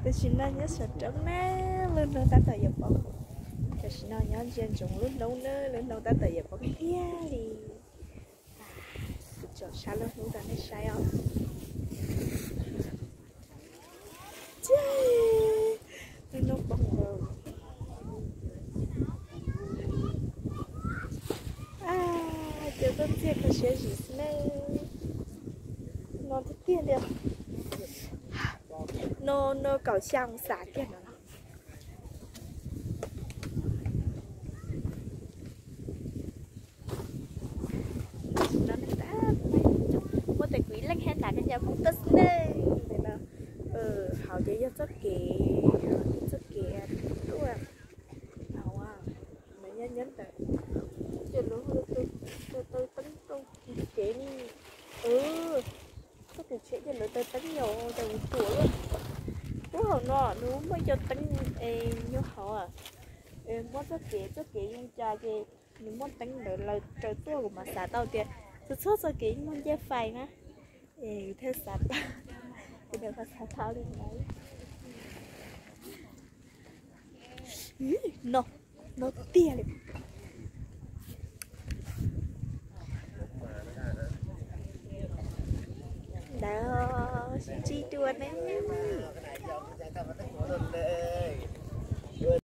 Tam sim no nyob saum roob na, lub hnub tab tom yuav poob. Tam sim no nyob ntsia ntsoov lub hnub na, lub hnub tab tom yuav poob tiag li. Tsom sab lub hnub rau nej saib os. Lub hnub poob lawm. Cov koj ntxiag kho siab zim xwb ne. No tiag tiag li. No no kaum xya oo xas kiag no. Muaj tej kuv ib leeg hab nram koj ncav poob tuaj xwb ne. Ntawm no hauv ces yog txoj kev, txoj kev tuaj hauv, nws nyob nyob ntawd. Ces lawv taw teeb rau kev ne. Txoj kev tshiab ces lawv taw teeb yom, tas mus tuam lawm. Lub hauv no nws muaj cov teeb es nyuag hauv, muab txoj kev, txoj kev zoo cas ces nws muaj teeb ntawd lawv raws tuaj, kuv mam xav tau tias txhua txhua txoj kev yeej muaj ncej fais na. Es thiaj xav tau, kuv thiaj xav tau li ntawd. No, no tiag li. Ntawd sib ntsib dua ne.